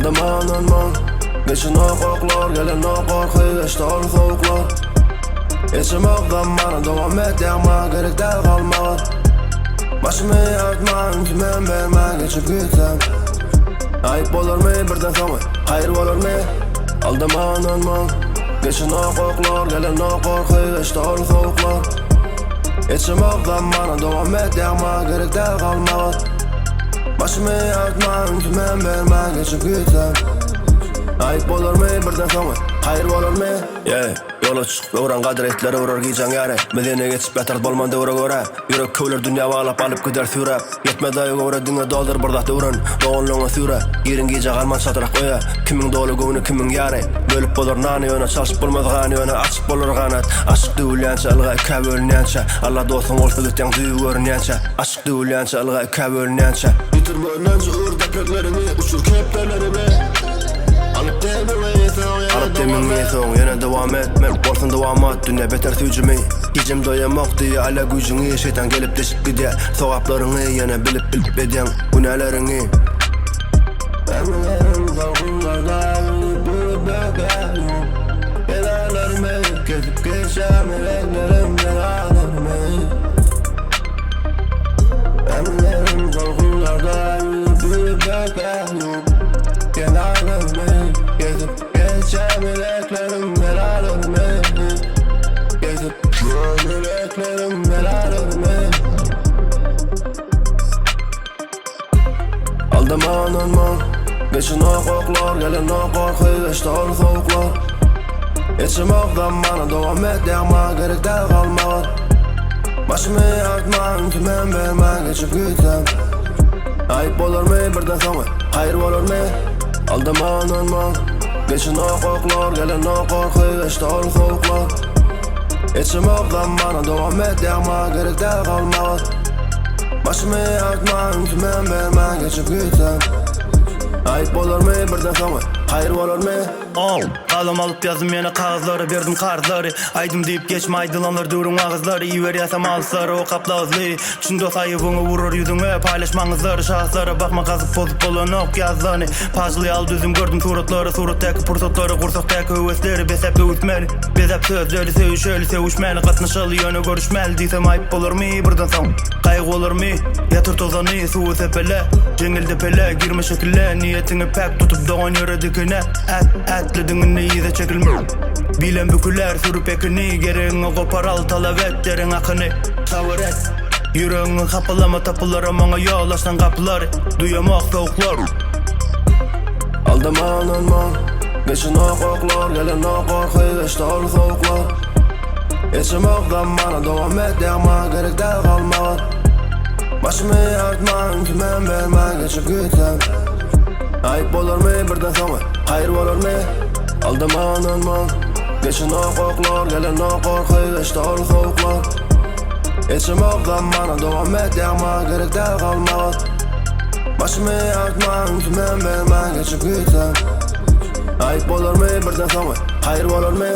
Aldama ynanma Geçenok oklar gelenok gorky geçdi ol sowuklar Geçemok zamana dowam et ýagma gerek däl galmaga Başymy artma ünsümem berme geçip gitsem Aýyp bolarmy birden soňy haýyr bolarmy Aldama ynanma Geçenok oklar gelenok gorky geçdi ol sowuklar Geçemok zamana dowam et ýagma gerek däl galmaga Başymy artma ünsümem berme geçip gitsem Aýyp bolarmy birden soňy haýyr bolarmy Yeah, ýola çykyp öwren gadyr etleri urar gijäň ýary Biz ýene geçip ýatarys bolman döwre görä Ýürek köwler dünýä baglap alyp gider süräp Ýetmez daýy göwre diňe doldur bir zat öwren Doganlygyňa süre Giriň gijä galman çadyrak öýe Kimiň doly göwni kimiň ýary Bölüp bolar nany ýöne çalşyp bolmaz gany ýöne açyp bolar ganat Aşyk döwülýänçä ylga ikä bölünýänçä Alla dostuň bolsa gitýäň düýbi görünýänçä Aşyk döwülýänçä ylga ikä bölünýänçä. Ýitirme ynanjy ur deprekleriňi uçur kepderlerimi Alyp demiňi soň ýene Alyp demiňi soň ýene dowam et Men bolsun dowamat dünýä beter süýjümi Gijem doýamok diýýä ala güýjüňi Şeýtan gelip deşip gidýä sogaplaryňy Ýene bilip bilip edýäň günäleriňi Ömürlerim tolkunlarda ýüzüp ýürüp bökýär Kenarlarymy kesip geçýär meleklerim belalarmy Ömürlerim tolkunlarda ýüzüp ýürüp bökýär Kenarlarymy kesip geçýär meleklerim belalarmy Kesip meleklerim belalarmy Aldama ynanma Geçenok oklar gelenok gorky geçdi ol sowuklar Geçemok zamana dowam et ýagma gerek däl galmaga Başymy artma ünsümem berme geçip gitsem Aýyp bolarmy birden soňy haýyr bolarmy Aldama ynanma Geçenok oklar gelenok gorky geçdi ol sowuklar Geçemok zamana dowam et ýagma gerek däl galmaga Başymy artma ünsümem berme geçip gitsem Aýyp bolarmy birden soňy haýyr bolarmy Al, galam alyp ýazdym ýene kagyzlara berdim karzlary Aýdym diýip geçme aýdylanlar döwrüň wagyzlary Iberýäsem alyslara okap lagyzly Çyn dost aýybyňy urar ýüzüňe Paýlaşmaňyzlary şahslara bakma gazyp pozup bolanok ýazlany Pazl ýaly düzüm gördüm suratlary Suratdaky pursatlary gursakdaky höwesleri Besläp öwüsmeli bezäp sözleri Söýüşeli sögüşmäli gatnaşaly ýöne görüşmäli Diýsem aýyp bolarmy birden soň Gaýgy bolarmy ýatyr tozany suwy sepele Jeňňel depele girme şekile Niýetiňi päk tutup dogan ýöre dikine Ät ätlediň indi yza çekilme Bilem büküler sürüp ekini Geregiňi gopar al talap et deriň hakyny Sabyr et Ýüregiňi hapalama tapylara maňa ýol açan gapylary Duýamok sowuklar Aldama ynanma Geçenok oklar gelenok gorky geçdi ol sowuklar Geçemok zamana dowam et ýagma gerek däl galmaga Başymy artma ünsümem berme geçip gitsem Aýyp bolarmy birden soňy haýyr bolarmy Aldama ynanma Geçenok oklar gelenok gorky geçdi ol sowuklar Geçemok zamana dowam et ýagma gerek däl galmaga Başymy artma ünsümem berme geçip gitsem Aýyp bolarmy birden soňy haýyr bolarmy.